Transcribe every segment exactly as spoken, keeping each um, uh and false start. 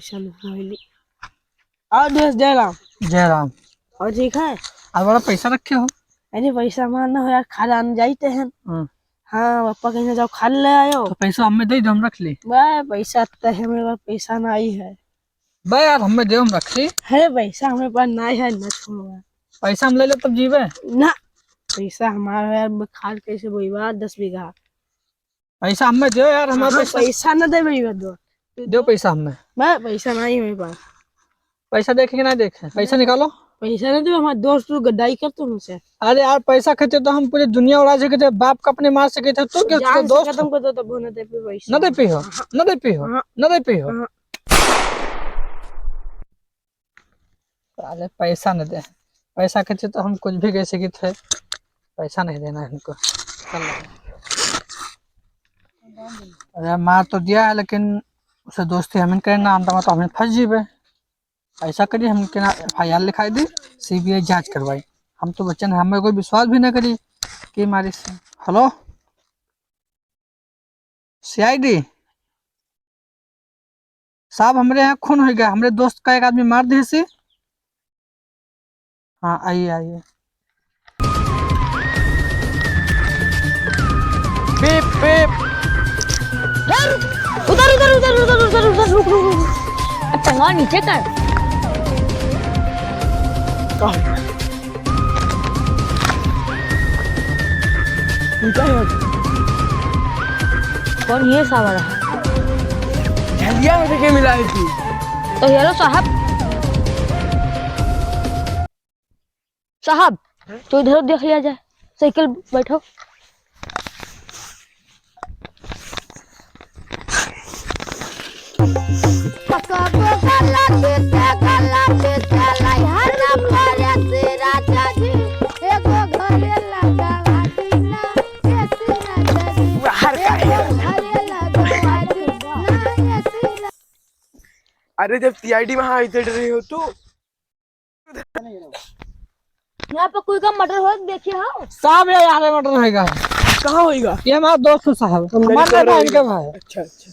चलो, मोहिनी। और दोस्त, जय राम। जय राम। और ठीक है? और बड़ा पैसा रखे हो? अरे, पैसा हमारा ना हो यार, खाद आने जाते हैं। हाँ। हाँ, पापा कहीं जाओ, खाद ले आयो। तो पैसा हमें दे दो, हम रख ली। बे, पैसा तो है, मेरे पास पैसा नहीं है। बे यार, हमें दे, हम रख ली। अरे, पैसा हमें पास नहीं है, ना छोड़ो। पैसा हम ले ले तब जीवे? ना, पैसा हमारा है यार, खाद कैसे बोईबा, दस बीघा। पैसा हमें दो यार, हमारे हाँ, पैसा। पैसा न देबे, ये दो। दो पैसा हमें। मैं पैसा नहीं मेरे पास। पैसा देखे कि ना देखे? पैसा निकालो। पैसा नहीं दो, हमारे दोस्त तू गद्दारी कर तुम हमसे। अरे यार, पैसा खेते तो हम पूरी दुनिया उड़ा सके थे, बाप का अपने मार सके थे, तू क्या जान से दोस्त? खत्म कर दो, तब वो न दे पे पैसा। न दे पे हो, हाँ। न दे पे हो, हाँ। न दे पे हो। हाँ। साले पैसा न दे, पैसा के चलते हम कुछ भी कह सकित है, पैसा नहीं देना है इनको। अरे मार तो दिया है, लेकिन उसे दोस्ती हम ही करना, अंत में तो हम ही फंस जीबे। ऐसा करी, हम के ना एफ आई आर लिखाई दी, सी बी आई जांच करवाई। हम तो बच्चन, हमें कोई विश्वास भी ना करी कि मारी से। हेलो, सी आई डी साहब, हमरे यहाँ खून हो गया, हमरे दोस्त का एक आदमी मार दिए से। हाँ, आइए, आइए। बीप, बीप। उधर, उधर, रुक, रुक, रुक। अच्छा, वहाँ नीचे कर। का हो गया? तू क्या है? कौन ये सावर है? झलिया में से के मिला है तू? तो हेलो साहब। साहब, तो इधर देख लिया जाए। साइकिल बैठो। अरे, जब सी आई डी में, हाँ, इधर रहे हो तो यहाँ पे कोई का मर्डर हो देखे हो? साहब, ये यहाँ पे मर्डर होएगा। कहाँ होएगा? ये हमारा दोस्त है साहब, हम नहीं मरने कर रहे का हैं। इनके भाई। अच्छा, अच्छा।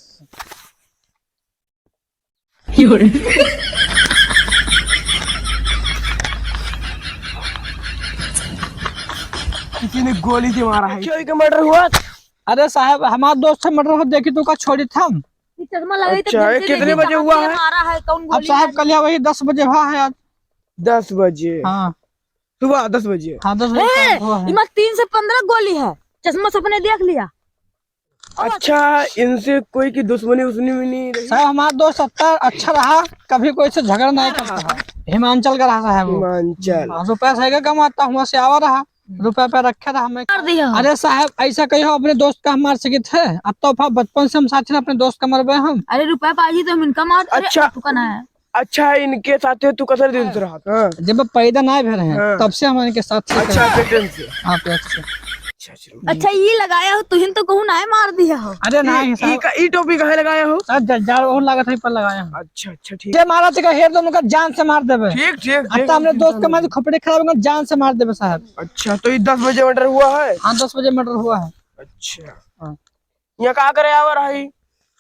किसी ने गोली से मारा है। क्यों, इनका मर्डर हुआ? अरे साहब, हमारा दोस्त से मर्डर हो, देखी तो का छोड़ी था हम। ये चश्मा लगाई तो अच्छा, ये कितने बजे हुआ है? मारा है, कौन अब गोली साहब, मारी? कल या वही दस बजे हुआ है आज। दस बजे? हाँ। सुबह दस बजे? हाँ, दस बजे ए, हुआ है। इमा तीन से पन्द्रह गोली है, चश्मा सबने देख लिया। अच्छा, इनसे कोई की दुश्मनी उश्मनी भी नहीं रही? साहब, हमारा दोस्त अच्छा, अच्छा रहा, कभी कोई से झगड़ा नहीं करता है। हिमांचल का रहा साहब वो। हिमांचल। हाँ, रुपया सही का कमाता, हुआ से आवा रहा। रुपया पे रखे रहा हमें। मार दिया हो। अरे साहब, ऐसा कहियो अपने दोस्त का हम मार सकित है? अब तो अपना बचपन से हम साथ हैं, अपने दोस्त का मरबे हम। अरे रुपया पाजी तो हम इनका मार, अरे अच्छा। तू का ना है। अच्छा, इनके साथे तू कसर दिन से रहा था? जब पैदा ना भे रहे हैं, हाँ। तब से हम इनके साथ से अच्छा, रहे हैं। पेटन से। हाँ, पेट से। अच्छा, अच्छा। अच्छा, ये लगाया हो, तुहिन तो कहूँ ना है मार दिया हो। अरे ना, ई, ये साहब। ई का, ई टोपी काहे लगाया हो? साहब, ज-, जाड़ ओढ़ लागत है, पर लगाया हो। अच्छा, अच्छा, ठीक। जे मारा तो का हेर दो, उनका जान से मार देबे। ठीक, ठीक, अब ठीक, तो हमने ठीक, दोस्त का ठीक। मार खपड़े खराब, उनका जान से मार देबे साहब। अच्छा, तो ये दस बजे मर्डर हुआ है? हाँ, दस बजे मर्डर हुआ है। अच्छा। हाँ। यहाँ का करे आवा रहा है?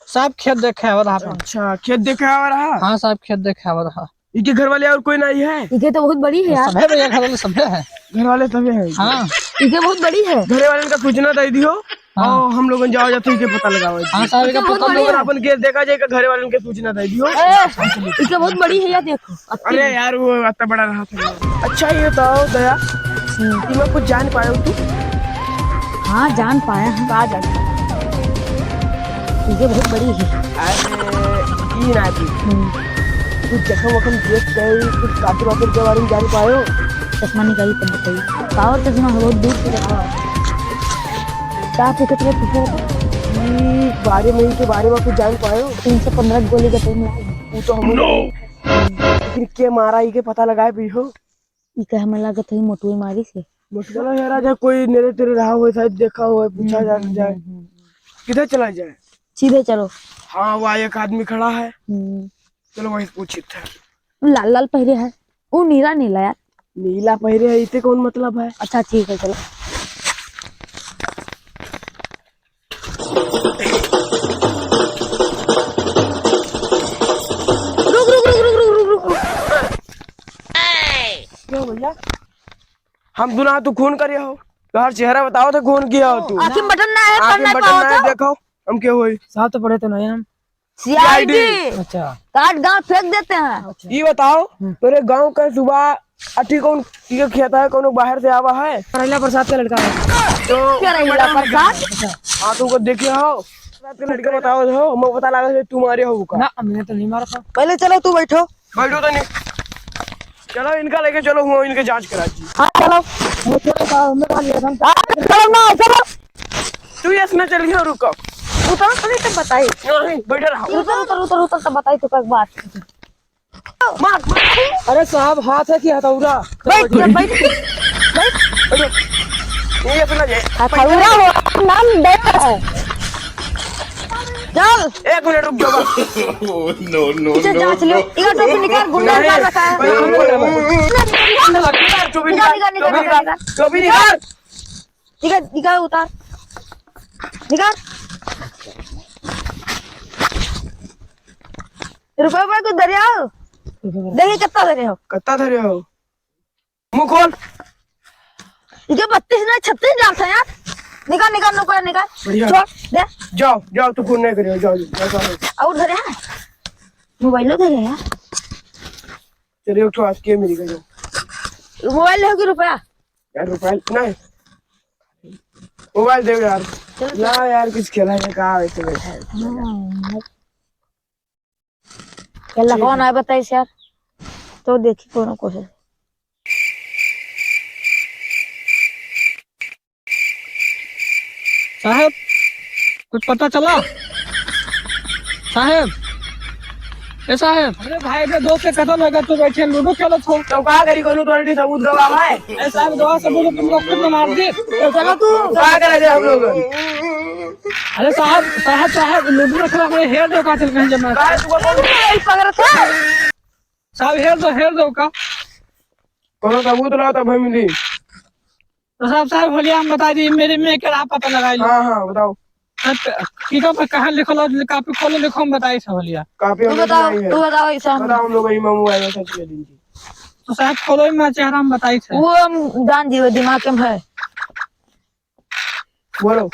साहब खेत देखे आवा रहा। अच्छा, खेत देखे आवा रहा? हाँ साहब, खेत देखे आवा रहा। इके घर वाले और कोई नहीं है? इके तो बहुत बड़ी है यार। सभे भैया घर वाले सभे है। घर वाले सभे हैं? हाँ। इके बहुत बड़ी है। घरे वाले का सूचना दे दियो। हाँ। और हम लोगन जाओ जाते इके पता लगाओ। हाँ साहब, इके इके बहुत पता बड़ी लगा। है। अपन के देखा जाए, घरे वाले के सूचना दे दियो। ए, इके बहुत बड़ी है यार, देखो। अरे यार, वो अतना बड़ा रहा था। अच्छा, ये बताओ दया, हम्म। इमा कुछ जान पायो तू? हाँ, जान पाया है। का जान पाया? ये बहुत बड़ी है। अरे, ई ना तू। हम्म। कुछ जख्म वख्म देख के कुछ कातिल वातिल के बारे में जान पायो? चश्मा निकाली तब बताइए। का और चश्मा हो, बहुत दूर से देखा। का पूछत रहे, पूछो तो। ई बारे में, इनके बारे में कुछ जान पायो? तीन सौ पन्द्रह गोली का टाइम लगा। वो तो हम लेकिन के मारा, इके पता लगाए भी हो? ई कहे में लागत है मोटुए मारी से। मोटुआ चलो यार, राजा कोई नेरे तेरे रहा हो, शायद देखा हो, पूछा हम्म, जा, हम्म, जाए। हम्म, हम्म। किधर चला जाए? सीधे चलो। हाँ, वहाँ एक आदमी खड़ा है। हम्म। चलो वहीं से पूछित है। लाल लाल पहिरे है, वो नीला नीला यार। नीला पहिरे है, इते कौन मतलब है? अच्छा ठीक है, चलो। हम तू ना, तू खून करे हो, तोहार चेहरा बताओ तो खून किया हो तू। आँखी में बटन ना है, आँखी पढ़ में नहीं बटन पाओ ना है, तो। देखो हम के होई। साहब तो पढ़े तो नहीं हम। C I D। C I D। अच्छा। काट गाँव फेंक देते हैं। अच्छा। ये बताओ, हम्म। तोरे गाँव का सुबह अठी कौन ये खेत है, कौन बाहर से आवा है? करैला प्रसाद का लड़का है। तो करैला प्रसाद? अच्छा। हाँ, तुमको देखे हो? प्रसाद के लड़का बताओ हो, मैं पता लगा कि तुम्हारे हो का। ना, मैंने तो नहीं मारा था। पहले चलो, तू बैठो। बैठो तो नहीं। चलो, इनका लेके चलो, हुआ इनके जांच करा जी। हाँ, चलो। वो छोटे साहब, हमने कहा लिया था। हाँ, चलो ना, चलो। तू यस ना चलियो, रुको। उतरो तभी तो बताई। नहीं, बैठे रहो। उतर, उतर, उतर, उतर, तो बताई तो एक बात। मार, मार। अरे साहब, हाथ है कि हथौड़ा? बैठ, बैठ, बैठ। बैठ। ये अपना जे। हथौड़ा हो, नाम दे है। चल। एक मिनट रुक जाओ बस। Oh, no, no, पीछे no, जांच लियो। no। इधर टोपी निकाल, गुंडा नहीं, निकाल रखा है। पहले हमको दे बस। टोपी निकाल, निकाल, निकाल, टोपी निकाल, निकाल। टोपी निकाल। निकाल, निकाल, उतार। निकाल। रुपया, रुपया कुछ धरे हो? देखी कितना धरे हो? कितना धरे हो? मुंह खोल। इके बत्तीस नहीं, छत्तीस डालता यार। निकाल, निकाल, रुपया निकाल। बढ़िया। छोड़, दे। जाओ, जाओ, तू खून नहीं करियो, जाओ, जाओ, जाओ। और धरे है? मोबाइलो धरे है यार। चलिए, उठो, आज के मिल गए। मोबाइल लेहो कि रुपया? यार, रुपया नहीं। मोबाइल दे यार। चलो, ना यार, कुछ खेला है, कहाँ वैसे बैठा है? हाँ, यार। खेला ठीक कौन है। आए बताइस यार? तो देखी कोनो कोशिश। साहेब, कुछ पता चला? साहेब, ए साहेब। अरे भाई, अपने दोस्त के कत्ल हो गया, तू बैठे लूडो खेलत हो। तो का करी, कोनो authority सबूत गवाह है? ए साहेब, गवाह सबूत तुम लोग खुद मार दे। तो चलो तू। का करे दे हम लोग? अरे साहेब, साहेब, साहेब, लूडो रखला, हमें हेर दो, का चल कहीं जमा। का तू को यही पकड़ था? साहेब, हेर दो, हेर दो का। कोनो सबूत लाओ तब हम मिली। तो साहब, साहब, होलिया हम बता दी, मेरे में के आप पता लगा लो। हाँ, हाँ, बताओ। अब की का पर कहाँ लिखल हो, कापी खोलो, लिखो, हम बताई सब होलिया। कापी तू हम बताओ, नहीं है। तू बताओ, ऐसा हम बताओ, हम लोग यही मामू आएगा, सच के दिन की। तो साहब, खोलो ही, मैं चेहरा हम बताई थे। वो हम जान दियो, दिमाग में है। बोलो।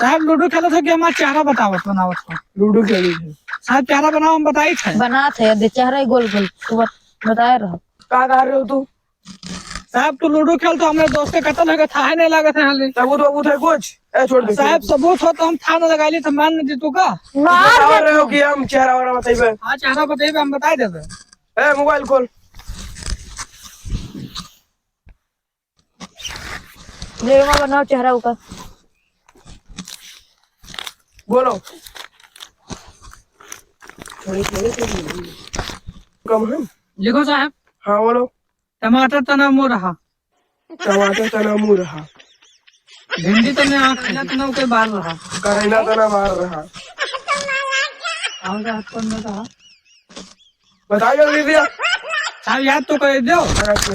साहब, लूडो खेलत हो कि हमार चेहरा बतावत, बनावत हो? लूडो खेली है। साहब, चेहरा बनाओ, हम बताई थे। बनात है, दे चेहरा ही गोल गोल, तू बत-, बताए रहो। का कर रहे हो तू? साहब, तू लूडो खेल तो हमरे दोस्त के कत्ल हो गया, थाहे नहीं लागत है हाले। सबूत वबूत है कुछ? ए, छोड़ दे, साहब, छोड़ दे। सबूत हो तो हम थाना लगा ली, तो मान नहीं तू का? मार बता दे रहे हो तू। कि हम चेहरा वेहरा बताइबे? हाँ, चेहरा बताइबे, हम बताई देबे। ए, मोबाइल खोल। ले, वहाँ बनाओ चेहरा ऊपर। बोलो। कम है? लिखो साहब। हाँ, बोलो। टमाटर तना मुँह रहा। टमाटर तना मुँह रहा। भिंडी तने आँख, करेला तना ओके बाल रहा। करेला तना बाल रहा। और का हाथ कौन में रहा? बताओ जल्दी भैया। साहब, याद तो कर दो।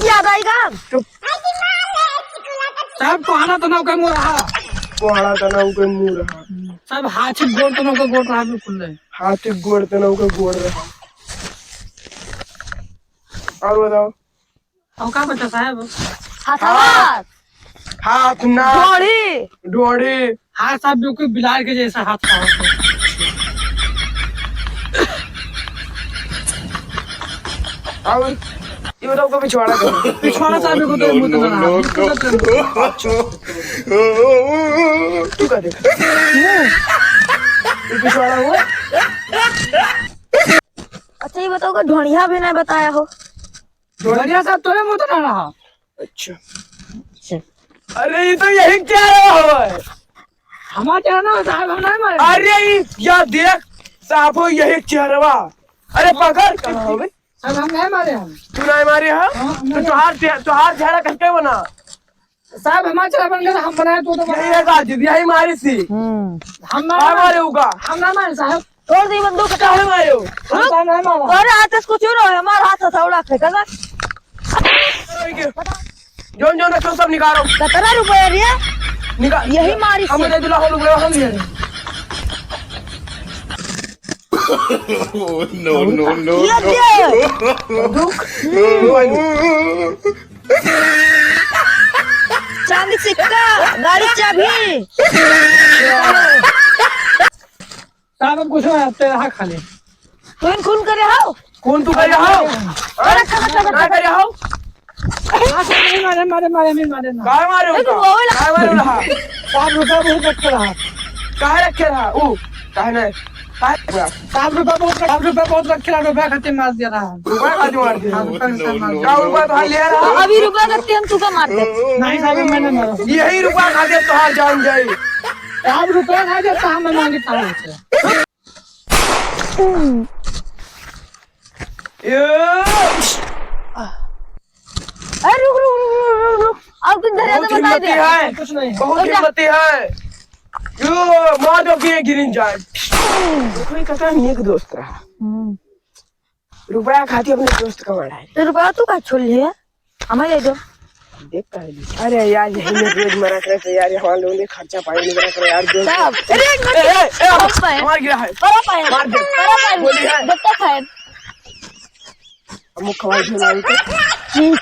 याद आएगा। चुप। साहब, कोहड़ा तना ओके मुँह रहा। कोहड़ा तना ओके मुँह रहा। साहब, हाथी गोड़ तना ओके गोड़ रहा, बिल्कुल नहीं। हाथी गोड़ तना ओके गोड़ रहा। और बताओ। और का बचा साहब? हाथवा। हाथ, नाक, ढोढ़ी। ढोढ़ी। हाँ साहब, बिल्कुल बिलार के जैसा हाथ का होता है। और ये बताओ, कभी पिछवाड़ा का? पिछवाड़ा साहब, बिल्कुल तो मुंह तो बना। No, no, no। तू क्या देख? ये पिछवाड़ा हुआ? अच्छा, ये बताओ, का ढोढ़िया भी नहीं बताया हो? ढोढ़िया साहब, तोरे मुंह तो ना रहा। अच्छा। अच्छा। अरे, ये तो यही चेहरा है। हमारा चेहरा ना साहब, हम नहीं मारे। अरे, ये या देख, साहब, यही चेहरवा। अरे, पकड़। कहाँ हो बे? साहब, हम नहीं मारे हम। तू नहीं मारे, हाँ? हाँ, हम तो नहीं। तोहार चेह-, तोहार चेहरा कैसे बना? साहब, हमारा चेहरा बन गया, हम बनाए तो, तो यही बनाए। है का, यही मारी सी। हम्म। हम ना का मारे। मारे होगा? हम ना मारे साहब। तोड़ दी बंदूक। काहे मारे हो? रुक। साहब, नहीं मारा। अरे, हाथ से कुछ हो रहा है, हमारा हाथ हथौड़ा फेंका था। जोन, जोन रखो, सब निकालो। सत्रह रुपया रे। निकाल। यही मारी हमें से। दे दिला, हम लोग हम ले। Oh, no, no, no, ये no। दे। रुक। चांदी सिक्का, गाड़ी चाबी। साहब, हम कुछ ना, तेरा हाथ खाली। कौन खून करे हो? कौन तू करे हो? अरे, खा, खा, खा, खा। ना करे हो? हाँ, सर, नहीं मारे, मारे, मारे, नहीं मारे ना। काहे मारे ए, होगा? वो वाला। काहे मारे होगा? साहब, रुपया बहुत रखे रहा। काहे रखे रहा? ऊ, काहे नहीं? काहे रखे रहा? साहब, रुपया बहुत, साहब, रुपया बहुत रखे रहा, रुपया खातिर मार दिया रहा। रुपया खातिर मार दिया? हाँ, रुपया खातिर मार दिया। का रुपया तो ले रहा? अभी रुपया का टेम तू का मार दे। नहीं साहब, मैं नहीं मारा। यही रुपया खातिर तोहार जान जाई। साहब, रुपया खा दे, साहब, मैं मांगे पाऊँ। ये। अरे रुक, रुक, रुक, रुक, रुक, रुक। अब कुछ धरे बहुत तो बता हिम्मती दे। है, कुछ नहीं। बहुत और क्या? हिम्मती है। यो, मार दो कि ये गिरिन जाए। देखो, ये कितना नेक दोस्त रहा। हम्म। रुपया खाती अपने दोस्त का मारा है। तो रुपया तू का छोड़ लिए? हमें दे दो। देख का है? अरे यार, यही में रोज मरा करे तो यार, हमारे लोगों ने खर्चा पानी नहीं करा करे यार, दोस्त। साहब, अरे, ए, ए, ए, हम पाए। हमार गिरा है। बड़ा पाए। मार दे। बड़ा पाए। गोली है। बत्ता खाए। अब मुख खवाई दे मारी तो। हम्म।